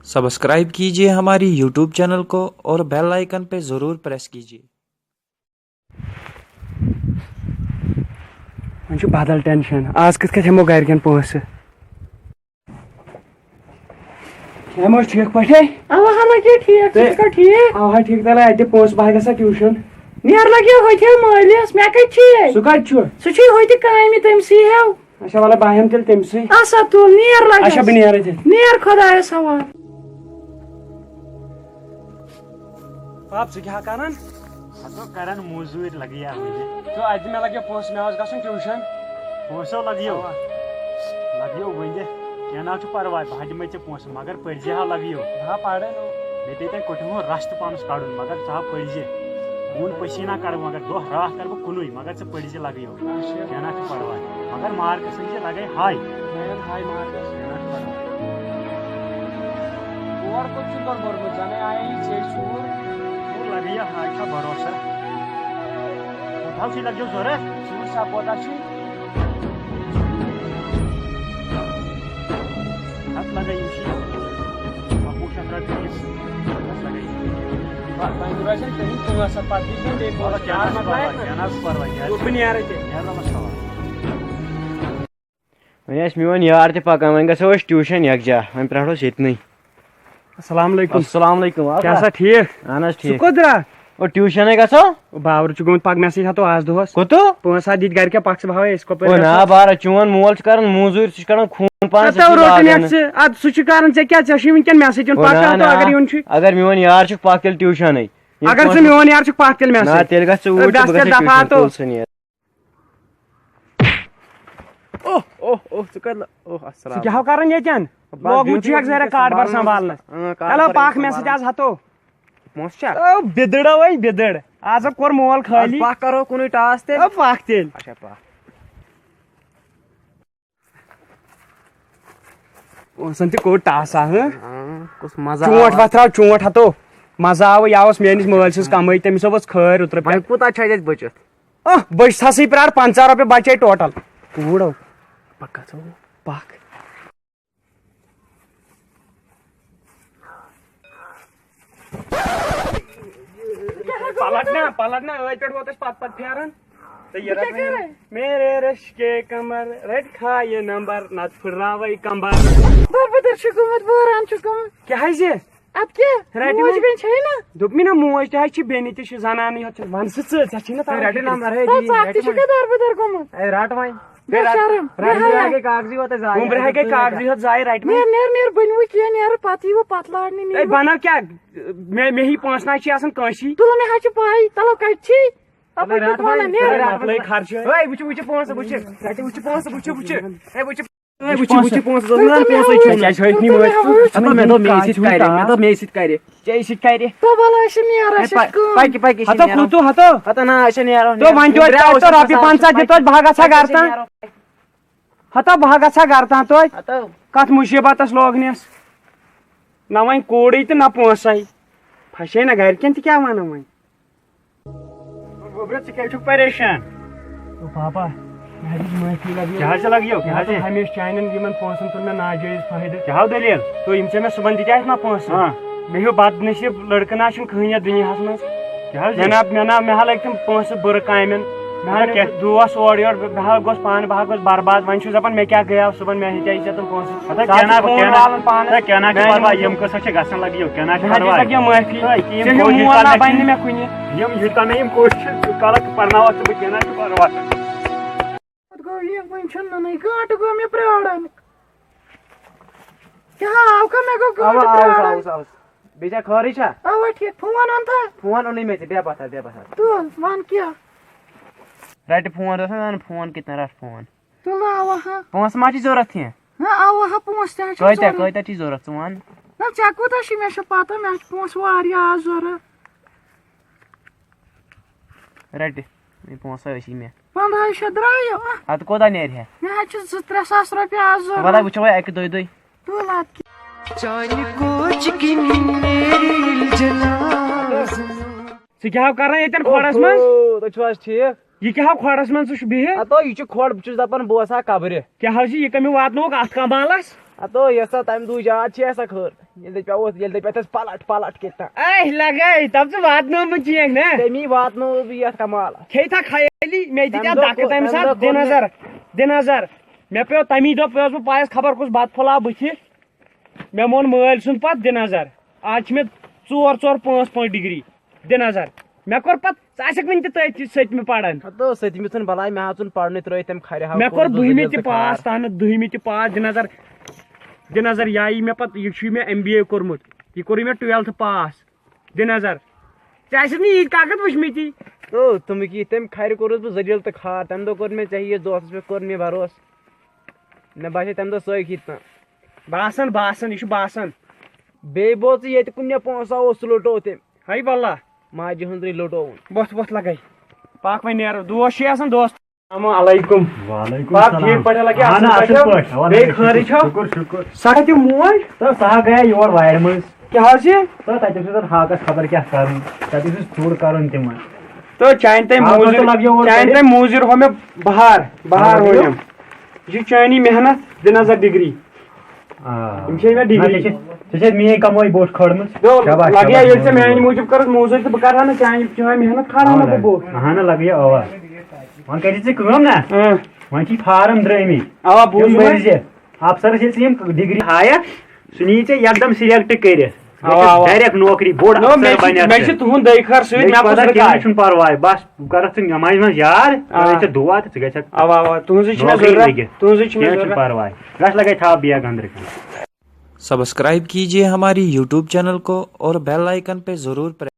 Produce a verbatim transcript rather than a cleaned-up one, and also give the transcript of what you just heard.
Subscribe कीजिए हमारी YouTube channel को और बेल आइकन पे ज़रूर प्रेस कीजिए। وۄنۍ چھُ بدل ٹینشن، آز کِتھ کٔنۍ ہٮ۪مو گرِکٮ۪ن پونٛسہٕ؟ ہٮ۪مو ٹھیٖک پٲٹھۍ۔ اوا ہا لگے ٹھیٖک، ژٕ چھُکھا ٹھیٖک؟ اوا ٹھیٖک، تیٚلہِ اَتہِ دِ پونٛسہٕ، بہٕ ہا گژھٕ ہا ٹیوٗشن۔ نیر لگے ہوٚتہِ مٲلِس، مےٚ کتہِ چھُ یہِ؟ سُہ کتہِ چھُ؟ سُہ چھُے ہوٚتہِ کامہِ تٔمسٕے ہیو۔ اچھا، وَلہٕ بہٕ ہٮ۪مہٕ تیٚلہِ تٔمسٕے۔ آسا تُل، نیر لگس۔ اچھا، بہٕ نیرٕ تیٚلہِ۔ نیر خۄدایس حوال۔ پاپ، ژٕ کیٛاہ کران؟ ہتو کران موٚزوٗرۍ لگیا وٕنہِ۔ تہٕ اَتہِ مےٚ لگیا پونٛسہٕ، مےٚ اوس گژھُن ٹیوٗشن۔ پونٛسو لگیو؟ اوا۔ لگیو وٕنہِ۔ کینٛہہ نہ حظ چھُ پرواے، بہٕ ہا دِمے ژےٚ پونٛسہٕ، مگر پٔرۍ زِ ہا لگیو۔ بہٕ ہا پرے نہٕ۔ مےٚ پیٚیہِ تۄہہِ کوٚٹھٮ۪ن ہُنٛد رَس تہِ پانَس کَڑُن، مگر ژٕ ہا پٔرۍ زِ۔ خوٗن پٔسیٖنہ کَڑٕ بہٕ، مگر دۄہ راتھ کَرٕ بہٕ کُنُے، مگر ژٕ پٔرۍ زِ لگیو۔ اچھا۔ کینٛہہ نہ چھُ پرواے۔ مگر مارکس أنۍ زِ لگے ہاے۔ مےٚ أنۍ ہاے مارکس۔ کینٛہہ نہ چھُ پرواے۔ اور کوٚت چھُ تۄہہِ بوٚرمُت؟ زَنَے آیے یہِ ژےٚ سوٗر۔ سوٗر لگے یا ہاے چھا بھروسہ؟ کوٗتاہ چھُے لگیو ضوٚرتھ؟ سوٗر سا کوتاہ چھُے؟ ہتھ لگے یِم شیٖتھ۔ اَکوُہ شیٚتھ رۄپیہِ یِم۔ ہتھ لگے یِم۔ وۄنۍ روزن تُہنٛدۍ پانٛژھ ہتھ، پتہٕ یُس وۄنۍ بیٚیہِ پانٛژھ وۄلہٕ کینٛہہ نہ حظ چھُ پرواے، کینٛہہ نہ حظ چھُ پرواے، نیرٕ بہٕ نیرٕ تیٚلہِ۔ نیرٕ رۄبس حوالہٕ۔ وۄنۍ آسہِ میون یار تہِ پکان، وۄنۍ گژھو أسۍ ٹیوٗشن یکجا، وۄنۍ پرٛارو أسۍ ییٚتنٕے۔ السلام علیکم۔ السلام علیکم۔ آ، کیٛاہ سا ٹھیٖک؟ اہن حظ ژٕ ٹھیٖک۔ کوٚت درٛاکھ؟ او ٹیوٗشنے گژھو۔ او باورٕ چھُ گوٚمُت پکھ، مےٚ سۭتۍ ہتو آز دۄہس۔ کوٚتو؟ پانٛژھ ہتھ دِتۍ گرِکٮ۪ن پکھ، ژٕ بہاوے أسۍ کۄپٲرۍ او گژھو۔ نا بارہ، چون مول چھُ کران موٚزوٗرۍ، سُہ چھُ کران خوٗن پانس ہتو سۭتۍ روٹن لاگان۔ یتھ ژٕ، ادٕ سُہ چھُ کران، ژےٚ کیٛاہ، ژےٚ چھُے وٕنکٮ۪ن مےٚ سۭتۍ یُن او پکھ، نا، ہتو نا۔ اگر یُن چھُے۔ اگر میون یار چھُکھ پکھ تیٚلہِ ٹیوٗشنے۔ یہِ اگر ژٕ پونٛسہٕ میون یار چھُکھ پکھ تیٚلہِ مےٚ نا، سۭتۍ۔ تیٚلہِ گژھ ژٕ اوٗرۍ تہٕ گژھ بہٕ گژھٕ تیٚلہِ دفعہ ٹیوٗشن، ہتو۔ تُل سا نیر۔ اوہ اوہ اوہ، ژٕ کتہِ لا-، اوہ السلام۔ ژٕ کیٛاہ ہو کران ییٚتٮ۪ن؟ بس لوگمُت ڈیوٹی چھُ یکھ پٮ۪ٹھ زہرہ چھُس کارڈ بار سنبھالنس۔ سنبھالنس۔ اۭں، کارڈ ہیلو، بار پکھ مےٚ سۭتۍ سنبھالنس۔ آز ہتو۔ پونٛسہٕ چھا؟ او بِدٕڑ اوے بِدٕڑ۔ آز ہا کوٚر مول خٲلی۔ پکھ کرو کُنُے ٹاس تیٚلہِ۔ او پکھ تیٚلہِ۔ اچھا پکھ۔ پونٛسن تہِ کوٚر ٹاسا، ہہ؟ اۭں، کُس مزٕ آو چونٛٹھ اَتھ۔ وتھراو، چونٛٹھ ہتو۔ مزٕ آو، یہِ اوس میٲنِس مٲلۍ سٕنٛز کمٲے، تٔمِس ٲس خٲر اوترٕ وۄنۍ پٮ۪ٹھ۔ کوٗتاہ چھُ اَتہِ اَسہِ بٔچِتھ؟ اہ، بہٕ چھُس سا سٕے پرٛار، پنٛژاہ رۄپیہِ بچے ٹوٹل۔ کوٗر او۔ پکھ گژھو۔ پکھ۔ پلٹ نا، پلٹ نا، أتھۍ پٮ۪ٹھ ووت اَسہِ پتہٕ پتہٕ پھیران۔ تہٕ یہِ بہٕ کیٛاہ رٹھ وۄنۍ کرٕ؟ میرے رش کے کمر، رٹ کھا یہِ نمبر، نتہٕ پھٕٹراوے کمبر۔ دربٕدر چھُ گوٚمُت، بحران چھُ گوٚمُت۔ کیٛاہ حظ یہِ؟ ادٕ کیٛاہ؟ رٹہِ موج وۄنۍ۔ بیٚنہِ چھے نا؟ دوٚپمَے نا موج تہِ حظ چھِ، بیٚنہِ تہِ چھِ، زنانٕے یوت چھِ۔ وَن سا ژٕ، ژےٚ چھے نا تران تَتھ فِکرِ؟ ژاہ ژٕ تہِ چھُکھا دربٕدر گوٚمُت؟ اے، رٹ وۄنۍ۔ بے شرم، بے حیا۔ رٹ، کاغذی یوت ژایہِ۔ وُمبرِ ہا گٔے کاغذی یوت ژایہِ، رٹ وۄنۍ۔ نیر، نیر، نیر، بٔنۍ وُچھ کینٛہہ، نیر، پتہٕ یی وۄنۍ پتہٕ لاڑنہِ، اے، نیر۔ بناو کیٛاہ؟ مےٚ، مےٚ ہی پونٛسہٕ نہ چھِ آسان کٲنٛسی۔ تُلہٕ مےٚ حظ چھِ پاے، تَلو کَتہِ چھی؟ اَپٲرۍ رٹ کِتھ وَنان، وۄنۍ، نیر۔ رٹ وۄنۍ۔ مۄکلٲے خرچہٕ۔ اے، وٕچھ، وٕچھ پونٛسہٕ، وٕچھ۔ رٹہِ، وٕچھ پونٛسہٕ، وٕچھ، وٕچھ۔ اے، وٕچھ۔ اے، وٕچھ، وٕچھ پونٛسہٕ، ژٕ وَن پونٛسَے چھُنہٕ۔ ژےٚ کیٛازِ چھِ أتھۍ نٕے مٲرِتھ؟ ہَتو مےٚ دوٚپ مےٚ سۭتۍ کَرِ، مےٚ دوٚپ مےٚ سۭتۍ کَرِ۔ ژےٚ سۭتۍ کَرِ۔ تہٕ وَلہٕ أسۍ چھِ نیران، أسۍ چھِ کٲم۔ پَکہِ، پَکہِ، أسۍ چھِ پَکہِ، نیران۔ ہَتو کھوٗژو، ہَتو۔ ہَتو نہ، أسۍ چھِ نیران۔ تو وۄنۍ توتہِ أسۍ درٛاو، تۄہہِ تو أسۍ رۄپیہِ درٛاو، پنٛژاہ دِ توتہِ، بہٕ ہا گژھٕ ہا گَرٕ تام۔ أسۍ چھِ نیران۔ ہَتو بہٕ ہا گژھٕ ہا گَرٕ تام توتہِ۔ ہَتو۔ کَتھ مُصیٖبتَس لوگنَس؟ نہ وۄنۍ کوٗرٕے تہٕ نہ پونٛسَے۔ پھَسے نہ گَرِکٮ۪ن تہِ کیٛاہ وَنو وۄنۍ؟ گوٚبرا، ژٕ کیٛازِ چھُکھ پریشان؟ او پاپا، مےٚ حظ چھِ معٲفی لگیو۔ کیٛاہ حظ چھِ لگیو؟ کیٛاہ حظ چھِ؟ مےٚ دوٚپ ہمیشہِ چانٮ۪ن یِمن پونٛسن تُل مےٚ ناجٲیز فٲیدٕ۔ کیٛاہ ہو دٔلیٖل؟ تو یِم ژےٚ مےٚ صُبحن دِتۍ ٲسۍ نا پونٛسہٕ؟ ہاں۔ مےٚ ہیوٗ بدنصیٖب لڑکہٕ نہ چھُنہٕ کٕہٕنۍ یتھ دُنیاہس منٛز۔ کیٛاہ حظ مےٚ چھِ؟ نا، مےٚ نا، مےٚ ہا لگۍ تِم پونٛسہٕ بُرٕ کامٮ۪ن۔ مےٚ ہا اچھا، نیوٗ کیٛاہ؟ دوس اورٕ یورٕ، بہٕ، بہٕ ہا گوٚژھ پانہٕ، بہٕ ہا گوٚژھ برباد۔ وۄنۍ چھُس دپان مےٚ کیٛاہ گٔیاو صُبحن، مےٚ ہیٚتیٛاے ژےٚ تِم پونٛسہٕ۔ ہتا ژٕ کیٛاہ آسکھ نا، فون کیٛاہ نا، والان پانہٕ۔ ہتا کیٛاہ نا چھُ میٛانہِ پرواے، موٗجوٗب۔ یِم قٕصہٕ چھِ گژھان لگیو، کیٛاہ نا چھُ مےٚ حظ پرواے۔ لگیو معٲفی۔ ہے، یِم ژےٚ ہیوٗ کوٗشِش مول کر نا مےٚ بنہِ کِنہٕ نہٕ مےٚ کُنہِ۔ یِم یوٗتاہ مےٚ یِم کوٗشِش چھِ، ژٕ کَرَکھ، پَرناوَکھ ژٕ بہٕ، کیٛاہ نا چھُ پرواے۔ پَتہٕ گوٚو یہِ، وۄنۍ چھُنہٕ نُنٕے، گٲنٛٹہٕ گوٚو مےٚ پرٛاران۔ کیٛاہ آو کھا مےٚ گوٚو اَوا، گٲنٛٹہٕ آوُس، پرٛاران؟ آوُس، آوُس۔ بیٚیہِ چھا خٲرٕے چھا؟ اَوا ٹھیٖک، فون اَن تہٕ۔ فون اوٚنُے مےٚ ژےٚ، بیٚہہ پَتھر، بیٚہہ پَتھر۔ تُل، وَن کیٛاہ؟ رَٹہِ فون، دوٚپُس نا، فون کِتھ کٔنۍ رَٹھ فون؟ تُل اَوا ہا۔ پونٛسہٕ ما چھِ ضوٚرَتھ کینٛہہ؟ ہا، اَوا ہا، پونٛسہٕ تہِ حظ چھِ کۭتیٛاہ، ضوٚرَتھ۔ کۭتیٛاہ چھِ ضوٚرَتھ ژٕ وَن؟ نہ، ژےٚ کوٗتاہ چھِ؟ مےٚ چھِ پَتہ، مےٚ چھِ پونٛسہٕ واریاہ آز ضوٚرَتھ۔ رَٹہِ، یہِ پونٛسہٕ ٲسی مےٚ۔ پنٛدہَے شیٚتھ درٛایو، اَہ۔ اَدٕ کوٗتاہ نیرِ ہا؟ مےٚ حظ چھِ زٕ ترٛےٚ ساس رۄپیہِ آز ضوٚرَتھ۔ وَلہٕ وٕچھو وۄنۍ اَکہِ دۄیہِ دۄہہِ۔ تُل اَدٕ کیٛاہ۔ چانہِ کوچہِ کِنۍ نیرِ جنازٕ۔ ژٕ کیٛاہ ہو کران ییٚتٮ۪ن کھۄڑس منٛز؟ اوہو، تُہۍ چھِو حظ ٹھیٖک؟ یہِ کیٛاہ ہو کھۄڑس منٛز ژٕ چھُکھ بِہِتھ؟ ہتو، یہِ چھُ کھۄڑ، بہٕ چھُس دپان بہٕ وسہٕ ہا قبرِ۔ کیٛاہ حظ چھِ یہِ کٔمۍ واتنووُکھ اتھ کمالس؟ ہتو، یۄس سا تمہِ دُے یاد چھِ سا خٲر۔ ییٚلہِ دَپیٛاوُس، ییٚلہِ دَپیٛاو تَس پَلٹ، پَلٹ کِتھ تام۔ اے لگے، تَب ژٕ واتنومُت چیک نا۔ تٔمی واتنوو بہٕ یَتھ کمال۔ کھے تھا خیٲلی، مےٚ دِتیا تَمہِ دۄہ دَکہٕ کوٚر- تَمہِ تَمہِ ساتہٕ۔ دۄہ دِ کوٚر مےٚ- نظر، دِ نظر۔ مےٚ پیوٚو تَمی دۄہ، پیوٚس بہٕ پایَس خبر کُس بَتہٕ پھوٚلہ بٕتھِ۔ مےٚ مون مٲلۍ سُنٛد پَتہٕ، دِ نظر۔ آز چھِ مےٚ ژور، ژور، پانٛژھ، پانٛژھ ڈگری۔ دِ نظر۔ مےٚ کوٚر پَتہٕ، ژٕ آسَکھ وٕنہِ تہِ تٔتھۍ سۭتۍ مےٚ پَران۔ ہتو سٔتمہِ ژھٕن بلاے، مےٚ ہا ژھُن پَرنُے، ترٛٲیِتھ تٔمۍ کھرِ ہاو، مےٚ کوٚر کوٚرُس بہٕ بٔہمہِ ذٔلیٖل تہِ تہٕ پاس، خوار۔ تَنہٕ دٔہمہِ تہِ پاس۔ دِ نظر، یہِ ہا یی مےٚ پَتہٕ، یہِ چھُے مےٚ ایم بی اے کوٚرمُت، یہِ کوٚرُے مےٚ ٹُویلتھٕ پاس۔ دِ نظر، ژےٚ آسَکھ نہٕ ییٖتۍ کاکَد وٕچھمٕتی۔ او، تِم کی تٔمۍ کھرِ کوٚرُس بہٕ ذٔلیٖل تہٕ خوار۔ تَمہِ دۄہ کوٚر مےٚ ژےٚ ہِوِس دوستَس پٮ۪ٹھ کوٚر مےٚ بھروسہٕ۔ مےٚ باسے تَمہِ دۄہ سٲکھی تہٕ۔ باسان، باسان، یہِ چھُ باسان۔ بیٚیہِ بوز ژٕ، ییٚتہِ کُنہِ پونٛسہٕ اوس، سُہ لوٚٹو تٔمۍ۔ ہے واللہ۔ ماجہِ ہُنٛدرٕے لوٚٹووُن۔ وۄتھ وۄتھ لگے۔ پاک وۄنۍ نیرو، دوس چھِ آسان دوست۔ السلام علیکم۔ وعلیکم پاک السلام۔ ٹھیٖک پٲٹھۍ لگے، اہن اصٕل اصٕل پٲٹھۍ۔ پٲٹھۍ۔ وعلیکم بیٚیہِ خٲرٕے چھو؟ شُکر شُکر۔ سۄ کتہِ موج؟ تہٕ سۄ ہا گٔیے یور وارِ منٛز۔ کیٛاہ حظ یہِ؟ تہٕ تتہِ اوس تتھ ہاکس خبر کیٛاہ کرُن۔ تتہِ اوس سُہ ژوٗر کرُن تِمن۔ تہٕ چانہِ تمہِ آ، موٗجوٗر، تۄہہِ لگیو اورٕ چانہِ تۄہہِ۔ تمہِ موٗجوٗر ہو مےٚ بہار، بہار آ، ہو لگیو۔ یِم۔ یہِ چھِ چٲنی محنت، دِ نظر ڈگری۔ آ۔ یِم چھے مےٚ ڈگری۔ نہ، ژےٚ چھے، ژےٚ چھے میٲنۍ کمٲے بوٚٹھ کھٲڑمٕژ۔ دو، شاباش، لگیا شاباش، ییٚلہِ ژےٚ شاباش۔ میانہِ موٗجوٗب کٔرٕس موٗزوٗرۍ تہٕ بہٕ کرٕ ہا نہٕ چانہِ، چٲنۍ محنت کھارٕ ہا نہٕ بہٕ بوٚٹھ۔ اہن لگیا اوا۔ وۄنۍ کٔرِو ژٕ کٲم نا۔ اۭں۔ وۄنۍ چھِ فارم درٲمٕتۍ۔ اوا، بوٗزُم یِم وۄنۍ۔ بٔرۍ زِ۔ افسرس ییٚلہِ ژٕ یِم ڈگری ہایکھ، سُہ نِیہِ ژےٚ یکدم سلیکٹ کٔرِتھ۔ اوا، اوا۔ ڈایریکٹ نوکری، بوٚڑ نو، افسر مےٚ چھِ، بنکھ مےٚ ژٕ۔ چھِ تُہُنٛد دٔے خٲر سۭتۍ، مےٚ چھِ مےٚ کُس پتہ، رِکاے؟ کِہیٖنۍ چھُنہٕ پرواے، بس بہٕ کرکھ ژٕ نٮ۪مازِ منٛز یاد، آ۔ ترٲیِتھ ژےٚ دُعا تہٕ ژٕ گژھکھ اوا، اوا، تُہنٛزٕے چھِ مےٚ نوکری ضروٗرت، لٔگِتھ۔ تُہنٛزٕے چھِ مےٚ کینٛہہ چھُنہٕ ضروٗرت۔ پرواے۔ گژھ لگے تھاو بیگ أنٛدرٕ کَنہِ۔ सब्सक्राइब कीजिए हमारी YouTube चैनल को और बेल आइकन पे ज़रूर प्रेस